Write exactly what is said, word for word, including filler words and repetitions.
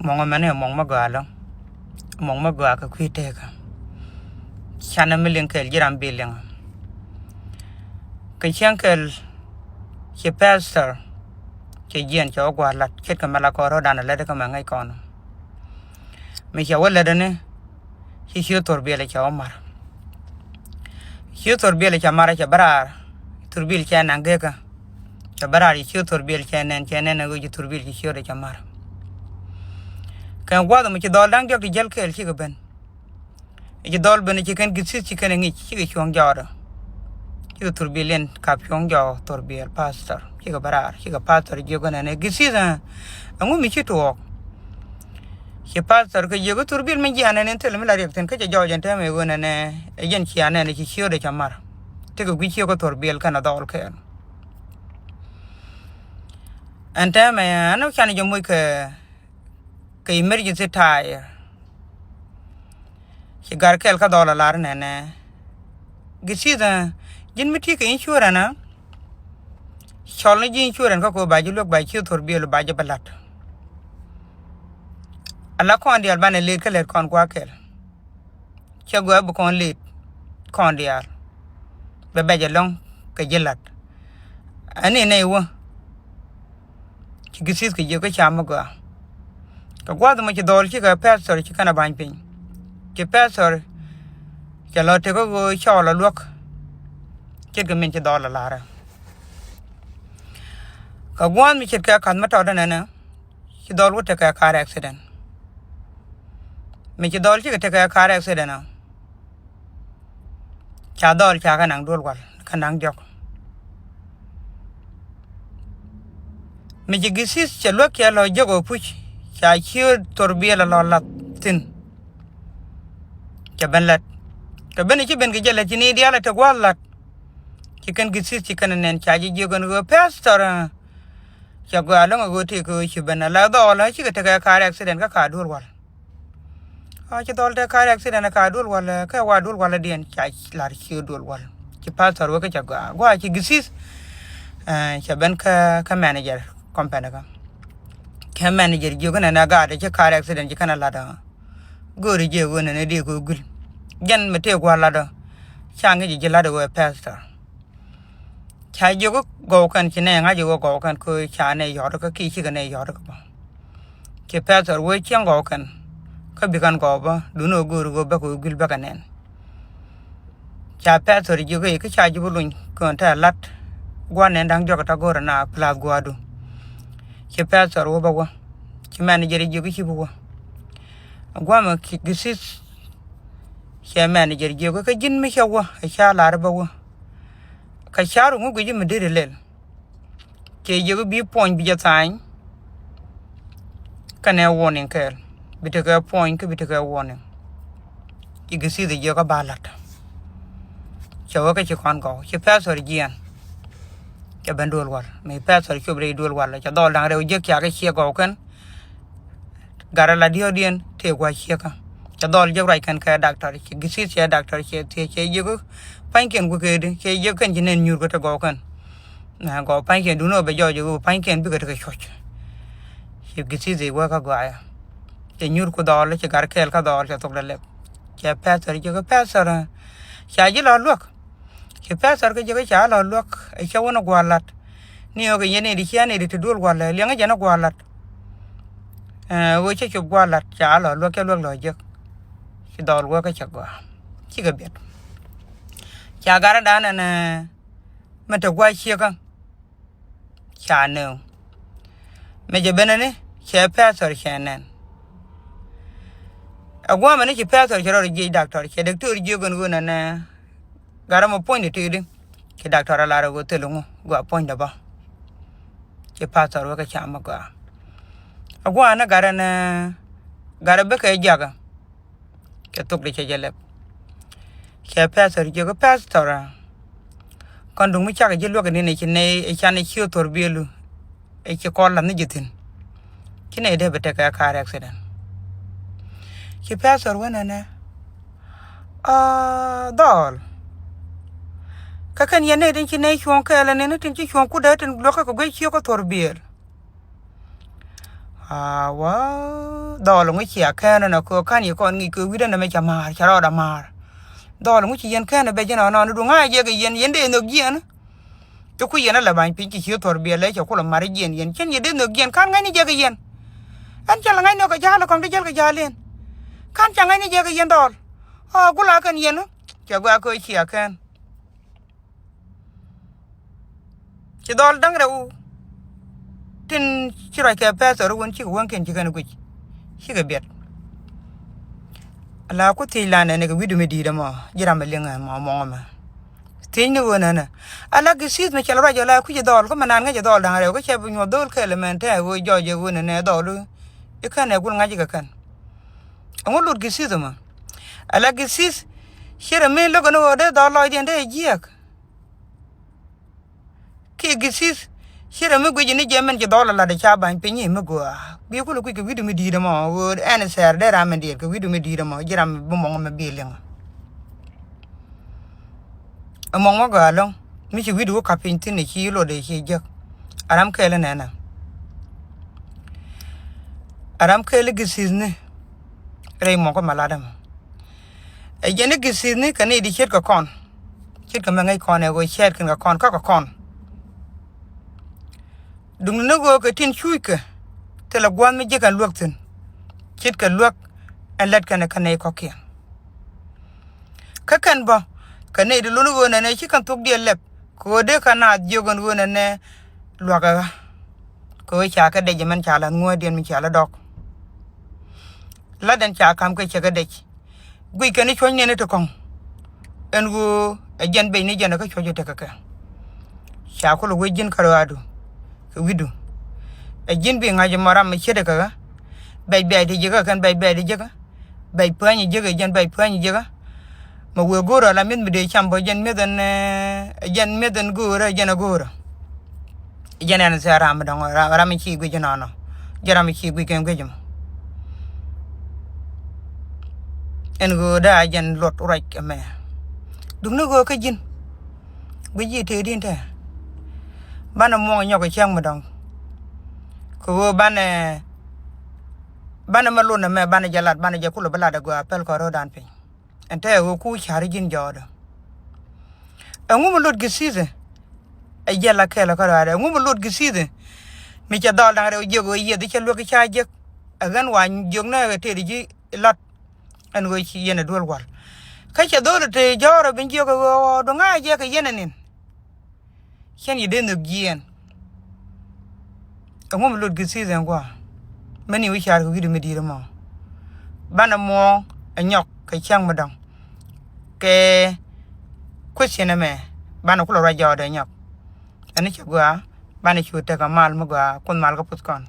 Muɔŋ ɛmɛn ɛ muɔŋ mi gɔaa ɛlɔ̱ŋ. Muɔŋ mi gɔaa kɛ kui̱ tekä. Canɛ mi liŋ kɛɛl ji̱ ram bi liŋ. Kɛ cäŋ kɛɛl ci pastor cɛ jiɛn cɛ wä gua̱a̱r la̱t ce̱tkɛ mɛ la kɔn rɔ̱dan ɛ lätdɛ kä mɛ ŋäc kɔn. Mi cɛ wä lätdɛ ni ci ciöt Thurbiɛl cɛ wä mar. Ciöt Thurbiɛl cɛ mar cɛ bä raar. Thurbiɛl cɛ naŋ gekä. Cɛ bä raar ci ciöt Thurbiɛl cɛ nɛn cɛ nɛn ɛ ɣöö ci Thurbiɛl ci ciöt cɛ mar. Kɛn gua̱th mi ci dhɔl da̱ŋ diɔ̱k ti jäl kɛɛl cikɛ ben. Ci dhɔl ben ci kɛn githith ci kɛn ɛ ŋic cikɛ cuɔ̱ŋ jɔɔdä. Cikɛ Thurbiɛl in kap cuɔ̱ŋ jɔɔ Thurbiɛl pastor cikɛ bä raar cikɛ pastor jiök ɛn ɛn ɛ githith ɛ. Ɛŋu mi ci tuɔɔk? Ci pastor kɛ jiök ɛ Thurbiɛl mi jian ɛn in thil mi la riɛk thi̱n kä cɛ jɔɔc ɛn täämɛ ɣöö ɛn ɛ jɛn cian ɛn ci ciötdɛ cɛ mar. Tekɛ guic ciök ɛ Thurbiɛl kɛn ɛ dhɔl kɛɛl. Ɛn täämɛ ɛn can jɛ moc kɛ kɛ emergency tire. Ci gar kɛl kä dhɔl a lar nɛnɛ. Githith ɛ ji̱n mi ti kɛ insurance ɛ cɔl ni ji̱ insurance kä ko̱ ba ji̱ luäk ba ciöt Thurbiɛl ba ji̱ bä la̱t. Ala kɔn diaal banɛ lëët kä lät kɔn gua̱a̱k kɛl. Cɛ gɔaa bi kɔn lëët kɔn diaal. Bɛ bɛc ɛlɔ̱ŋ kɛ ji̱ la̱t. Ɛn in nɛy wä ci githith kɛ jiök kä ca mi gɔaa. Kɛ gua̱th mi ci dhɔl cikɛ pastor ci kɛn a ba̱ny piny. Ci pastor cɛ lɔ tekä ɣöö cɔɔl a luäk. Ce̱tkɛ min ci dhɔl a la̱rä. Kɛ gua̱th mi ce̱tkɛ ka̱th mi tɔt ɛnɛnɛ. Ci dhɔl wä tekɛ car accident. Mi ci dhɔl cikɛ tekɛ car accident ɔ. Ca dhɔl ca kɛ naŋ duel wal kɛ naŋ diɔk. Mi ci githith cɛ luäk cɛ lɔ jiök ɔ puc ca ciöt Thurbiɛl a lɔ lath thi̱n. Cɛ ben la̱t kɛ ben ci ben kɛ jɛ la̱t ci ni diaal a te gua̱th la̱t. Ci kɛn githith ci kɛn nɛn ca ji̱ jiök ɛn ɣöö pastor. Cɛ gɔaa ɛlɔ̱ŋ ɛ ɣöö tëëkɛ ɣöö ci ben ala dhɔl ɛ cikɛ tekɛ car accident kä ka duel wal. A ci dhɔl tekɛ car accident ɛ ka duel wal ɛ kɛ wa duel wal ɛ diɛn ca lar ci duel wal. Ci pastor wee kä cɛ gɔaa gɔaa ci githith. Cɛ ben kä manager company kä. Kɛ manager jiök ɛn ɛ gaat ɛ ci car accident ci kɛn ɛ lat ɛ. Go̱o̱ri jiɛ ɣöö nɛn ɛ dee kɛ guil jɛn mi tëë gua̱l lat ɛ. Ca ŋi̱c ji̱ lat ɛ ɣöö pastor. Ca jiök gɔw kɛn ci nɛ ŋa̱c ɣöö gɔw kɛn kä ca nɛ yɔt kä ki cikɛ nɛ yɔt kä bä. Ci pastor wee cieŋ gɔw kɛn kä bi kɛn gɔw bä dun ɣöö go̱o̱ri ɣöö bäkɛ ɣöö guil bäkɛ nɛn. Ca pastor jiök i̱ kä ca ji̱ bi luny kään te lat gua̱n nɛn da̱ŋ jɔk ɛ ta̱ go̱o̱rä na plus gua̱a̱du. Ci pastor wä bä wä ci manager jiök i̱ ci bi wä. Gua̱mɛ githith cɛ manager jiök i̱ kä ji̱n mi cɛ wä ɛ ca lar bä wä. Kɛ car ŋu guic mi deri lɛl. Cɛ jiök bi puɔ̱ny bi jɛ tha̱a̱ny. Kɛnɛ warning kɛɛl bi tekɛ puɔ̱ny kä bi tekɛ warning. Ci githith jiök kä ba la̱t. Cɛ wee kä ci kɔn gɔw ci pastor jiɛn. Cɛ ben duel wal mi pastor cop rɛy duel wal cɛ dhɔl da̱ŋ rɛw jiök ca kɛ ciɛ gɔw kɛn. Gat ala diɔ̱ɔ̱kdiɛn tëë gua̱c ciekä. Cɛ dhɔl jek ruac kɛn kɛ daktar ci githith cɛ daktar cɛ thiec cɛ jiök pa̱nykiɛn gui̱kɛ di cɛ jiök kɛn ci nɛn nyuur kɛ te gɔw kɛn. Gɔw pa̱nykiɛn duŋni ɣöö bɛ jɔɔc ɣöö pa̱nykiɛn bikɛ tekɛ cuɔ̱c. Ci githith i̱ wee kä gɔaayä. Cɛ nyuur ku dhɔl ci gat kɛɛl kä dhɔl cɛ thok dee lɛp. Cɛ pastor jiök pastor ca ji̱ lɔ luäk. Ci pastor kä jiök ca lɔ luäk ɛ cä wä ni gua̱a̱r la̱t. Ni ɣöö kɛ yɛn i̱ di cia ni di te duel gua̱a̱r lɛ liɛŋä jɛ ni gua̱a̱r la̱t. Ɣöö cä cop gua̱a̱r la̱t ca lɔ luäk cä luäk lɔ jiäk. Ci dhɔl wee kä cɛ gɔaa cikɛ biɛt. Ca gatdä dan ɛn mɛ te gua̱a̱r ciekä. Ca nööŋ mɛ jɛ benɛ ni cɛ pastor cɛ nɛn. Ɛ gua̱a̱mɛ ni ci pastor cɛ rɔɔd jiɛc daktar cɛ daktar jiök ɛn ɣöö nɛnɛ. Gat ɛmɔ puɔ̱nydɛ tëëdi ci daktar a lar ɛ ɣöö thil ŋu gɔaa puɔ̱nydɛ bä. Ci pastor wee kä ca mi gɔaa. Ɛ gua̱a̱ ni gat ɛn gat ɛ bikɛ jakä. Cɛ thok di cɛ jɛ lɛp. Cɛ pastor jiök pastor. Kɔn duŋ mi cakɛ ji̱ luäk ni ni ci nɛy ɛ can ɛ ci othor bielu. Ɛ ci kɔn lath ni ji̱ thi̱n. Ci nɛy dee bi tekɛ car accident. Ci pastor wä nɛnɛ. Aa dhɔl. Kä kɛn yɛn nɛy tin ci nɛy cuɔ̱ɔ̱ŋ kɛɛl ɛn ni tin ci cuɔ̱ɔ̱ŋ kut dee tin luäk kä kɛ guic ciök othor biel. Awa, dhɔl ŋu cia kɛn nɔ kɛ kan yi kɔn ŋic kɛ wi̱dä nɛ mɛ ca maar, ca rɔɔdɛ maar. Dhɔl ŋu ci yɛn kɛn bɛ ji̱ nɔ nɔ ni du ŋa̱c jɛ kɛ yɛn, yɛn dee nhök jiɛn. Ci ku yɛn a lɛ ba̱ny piny ci ci thuɔr biɛl lɛ cɛ ku lɛ mar jiɛn yɛn. Cɛn yɛn dee nhök jiɛn, kan ŋa̱cni jɛ kɛ yɛn. Ɛn cɛ lɛ ŋa̱cni kɛ ja̱a̱l kɔm ti jäl kɛ ja̱a̱l yɛn. Kan ca ŋa̱cni jɛ kɛ yɛn dhɔl. Ɔ, ku la kɛn yɛn. Cɛ gɔaa kɛ cia kɛn. Ci dhɔl da̱ŋ rɛw tin ci ruac kɛ pɛthɔr wun cikɛ wäŋkiɛn ci kɛn guic. Cikɛ biɛt. Ala ku thiec la nɛnɛ kɛ wi̱du mi di̱i̱t ɛmɔ, ji̱ ram mi liŋ ɛmɔ mɔŋ ɛmɛ. Thiec ni ɣöö nɛnɛ. Ala githith mi cɛl ruac ala kui̱c dhɔl, kä mi naan ŋäc dhɔl da̱ŋ rɛw, kä cɛ bi nyuɔth dhɔl kɛl ɛmɛn tɛɛ ɣöö jɔɔc ɛ ɣöö nɛnɛ dhɔl. I̱ kɛn ɛ gul ŋa̱c kɛ kɛn. Ɛŋu lut githith ɛmɔ. Ala githith, ci rɛ mi lo̱k ɛn ɣöö dee dhɔl lɔcdiɛn dee jiɛk. Kiɛ githith, ci rɛ mi guic ni jɛ mɛn ci dhɔl ɛ lat ɛ ca ba̱ny piny i̱ mi gɔaa. Bi kulɛ kui̱c kɛ wi̱du mi di̱i̱t ɛmɔ, ɣöö ɛn ɛ thɛɛr dee ram mi diɛt kɛ wi̱du mi di̱i̱t ɛmɔ, ji̱ ram bi mɔŋ ɛmɛ bi liŋ. Ɛ mɔŋ mɔ gɔaa ɛlɔ̱ŋ, mi ci wi̱du wä kap piny thi̱n ɛ ci luɔt ɛ ci jek. A ram kɛɛl inɛnɛ. A ram kɛɛl i̱ githith ni. Rɛy mɔŋ kä ma lat ɛmɔ. Ɛ jɛn i̱ githith ni kɛ ni di ce̱tkɛ kɔn. Ce̱tkɛ mɛ ŋäc kɔn ɛ ɣöö cɛɛt kɛn kɛ kɔn kä kɛ kɔn. Duŋni ni ɣöö kɛ tin cuuckɛ thilɛ gua̱a̱th mi ji̱ kɛn luäk thi̱n. Ce̱tkɛ luäk ɛn lät kɛn ɛ kɛ nɛy kɔ̱kiɛn. Kä kɛn bä kɛ nɛy di luni ɣöö nɛnɛ ci kɛn thok diɛl lɛp kɛ ɣöö dee kɛ naath jiök ɛn ɣöö nɛnɛ luakä ɣä. Kɛ ɣöö ca kɛ dec ɛmɛn ca la̱th ŋuäärdiɛn mi ca lä dɔk. La̱t ɛn ca ka̱m kɛ cɛ kɛ dec. Guic kɛn i̱ cuɔ̱ny nɛn i̱ ti kɔ̱ŋ. Ɛn ɣöö ɛ jɛn bec ni jɛn ɛ kä cuɔ̱c i̱ tekɛ kɛ. Ca kulɛ wec ji̱n kärɔaadu kɛ wi̱du. Ɛ ji̱n bi ŋa̱c ɛmɔ ram mi ce̱tkɛ ɣä. Bɛc bɛ̈ɛ̈c ti ji̱kä kɛn bɛc bɛ̈ɛ̈c ti ji̱kä. Bɛc pua̱ny ji̱kä jɛn bɛc pua̱ny ji̱kä. Mɛ wëë go̱o̱rä la mi̱eth mi dee cam bä jɛn mi̱eth ɛn, ɛ jɛn mi̱eth ɛn go̱o̱rä ɛ jɛn ɛ go̱o̱rä. Jɛn ɛn thia ram mi dɔ̱ŋ ram mi ci guic inɔnɔ. Jɛn ram mi ci guic kɛn guic mɔ. Ɛn ɣöö daa jɛn luɔt ruac ɛmɛ. Duŋni ɣöö kä ji̱n guic ji̱ tëëdin tɛ. Banɛ muɔŋ nyɔk ɛ cäŋ mi dɔ̱ŋ. Kɛ ɣöö banɛ banɛ mɛ lun ɛmɛ banɛ jɛ lat banɛ jɛ kulɛ bi lat ɛ gɔaa pɛl kɔn ro̱o̱dan piny. Ɛn te ɛ ɣöö ku ca̱ri ji̱n jɔɔdä. Ɛŋu mi lot githith ɛ jiɛl la kɛɛl kä rɔaadɛ. Ɛŋu mi lot githith mi cɛ dhɔl da̱ŋ rɛw jiök ɣöö yieth cɛ luäk ca jiäk. Ɛ ɣän wa jiök nɛ ɣä tëëdɛ ji̱ lat. Ɛn ɣöö ci yɛn ɛ duel wal. Kä cɛ dho̱l te jɔɔrä bi jiök ɣöö duŋa jɛ kɛ yɛn ɛ nin. Cɛn yi dee nhök jiɛɛn. Ɛŋu mi lot githith ɛn gua̱a̱. Mɛni wi̱c ca̱r kɛ wi̱cdu mi di̱i̱t ɛmɔ. Banɛ muɔ̱ɔ̱ŋ ɛ nyɔk kɛ cäŋ mi dɔ̱ŋ. Kɛ question ɛmɛ banɛ kulɛ ruac jɔɔdɛ nyɔk. Ɛn ni cɛ gua̱a̱ banɛ cu tekɛ mal mi gua̱a̱ kuoth mal kä puth kɔn.